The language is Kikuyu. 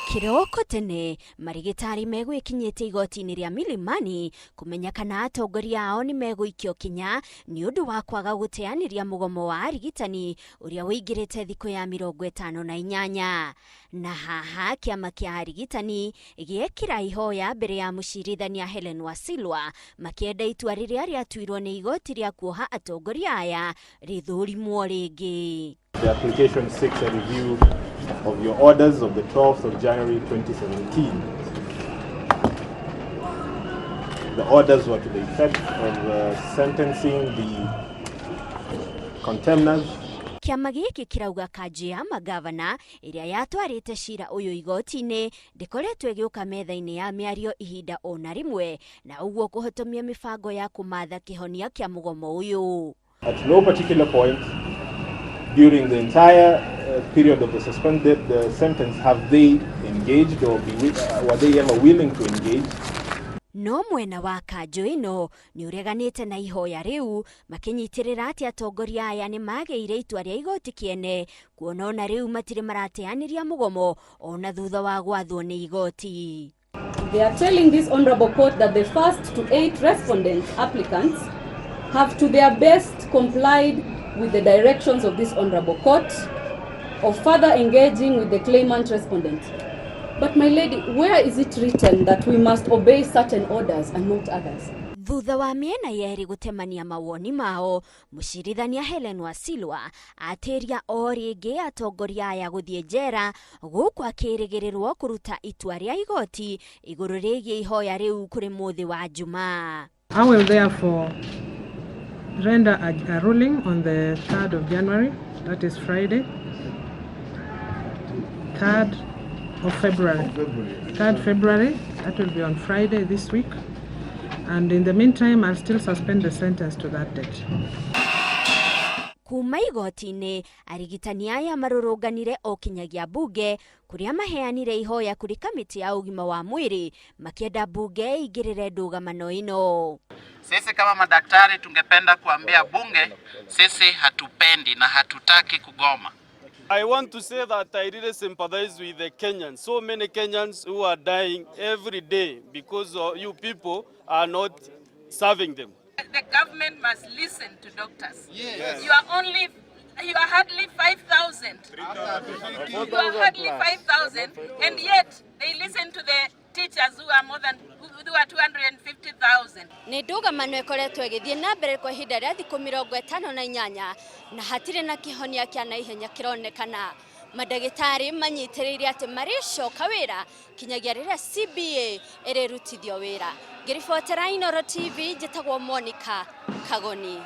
Kĩroko tene marĩgĩtarĩ megwĩkinyĩte igoti-inĩ rĩa Milimani kũmenya kana atongoria ao nĩ megũikio kinya nĩ ũndũ wa kwaga gũteanĩria mũgomo wa arigitani ũrĩa ũingĩrĩte thikũ ya 58. Na haha kĩama kĩa arigitani gĩekĩra ihoya mbere ya mũcirithania Hellen Wasilwa makĩenda itua rĩrĩa rĩatuirwo nĩ igoti rĩa kuoha atongoria aya rĩthũrimwo rĩngĩ. The application seeks a review of your orders of the 12th of January 2017. The orders were to the effect of sentencing the contemners. Kĩama gĩkĩ kĩrauga kanjũ ya magavana ĩrĩa yatwarĩte cira ũyũ igoti-inĩ ndĩkoretwo ĩgĩũka metha-inĩ ya mĩario ihinda ona rĩmwe, na ũguo kũhotomia mĩbango ya kũmatha kĩhonia kĩa mũgomo ũyũ. At no particular point during the entire period of the suspended sentence have they engaged or were they ever willing to engage. No mwena wa kanjũ ĩno nĩ ũreganĩte na ihoya rĩu, makĩnyitĩrĩra atĩ atongoria aya nĩ magĩire itua rĩa igoti kĩene, kuona ona rĩu matirĩ marateanĩria mũgomo ona thutha wa gwathwo nĩ igoti. They are telling this honorable court that the first to 8 respondent applicants have to their best complied with the directions of this honorable court of further engaging with the claimant respondent. But my lady, where is it written that we must obey certain orders and not others? Thutha wa mĩena yerĩ gũtemania mawoni mao, mũcirithania Hellen Wasilwa atĩria o rĩngĩ atongoria aya gũthiĩ njera, gũkũ akĩrĩgĩrĩrwo kũruta itua rĩa igoti igũrũ rĩgiĩ ihoya rĩu kũrĩ mũthĩ wa Jumaa. I will therefore render a ruling on the 3rd of January, that is Friday, 3rd of February. 3rd February, that will be on Friday this week. And in the meantime, I'll still suspend the sentence to that date. Kuma igoti-inĩ, arigitani aya marũrũnganire o kinyagia bunge kũrĩa maheanire ihoya kũrĩ kamĩtĩ ya ũgima wa mwĩrĩ makĩenda bunge ĩingĩrĩre ndũgamano ĩno. Sisi kama madaktari tungependa kuambia bunge, sisi hatupendi na hatutaki kugoma. I want to say that I really sympathize with the Kenyans. So many Kenyans who are dying every day because of you people are not serving them. The government must listen to doctors. Yes. You are only, you are hardly 5,000. You are hardly 5,000, and yet they listen to the teachers who are more than, who are 250,000. Nĩ ndũgamano ĩkoretwo ĩgĩthiĩ na mbere kwa ihinda rĩa thikũ 58 na hatirĩ na kĩhonia kĩa naihenya kĩronekana. Mandagĩtarĩ manyitĩrĩire atĩ marĩcoka wĩra kinyagia rĩrĩa CBA ĩrĩrutithio wĩra. Ngĩribotera Inooro TV, njĩtagwo Monica Kagoni.